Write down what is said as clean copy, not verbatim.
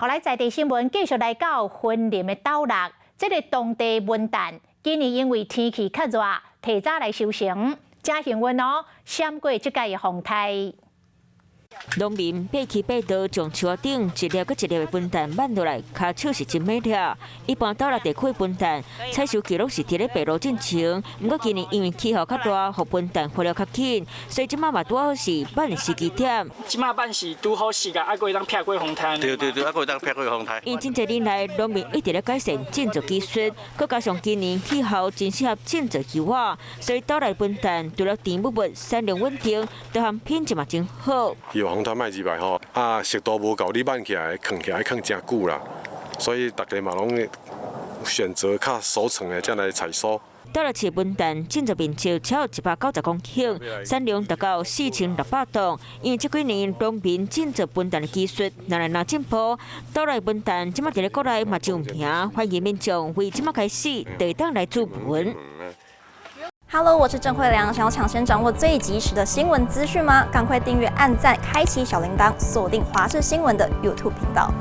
予來在地新聞繼續來到雲林的斗六，這个當地文旦今年因為天氣較熱，提早來收成，真幸運哦，閃過這屆的風颱。農民爬起爬落，將樹仔頂一粒閣一粒的文旦挽落來，跤手是真猛烈。一般斗六地區文旦採收期攏是佇咧白露進前，毋過今年因為氣候較熱，予文旦發了較緊，所以這馬嘛拄好是挽的時機點。這馬挽是拄好時間，猶閣會當避過風颱。對對對，猶閣會當避過風颱。因為這濟年來，農民一直咧改善種植技術，閣加上今年氣候真適合種植柚仔，所以斗六文旦除了甜蜜蜜、產量穩定，各項品質嘛真好。伊風颱莫入來吼，啊，濕度無夠，你挽起來、囥起來，囥誠久啦，所以大家嘛攏選擇較熟成的才來採收。斗六市文旦種植面積超190公頃，產量達到4600噸。因為這幾年農民種植文旦的技術愈來愈進步，斗六文旦這馬佇咧國內嘛真有名，歡迎民眾為這馬開始就會當來注文。 Hello，我是鄭慧良。想要搶先掌握最及時的新聞資訊嗎？趕快訂閱、按讚、開啟小鈴鐺，鎖定華視新聞的 YouTube 頻道。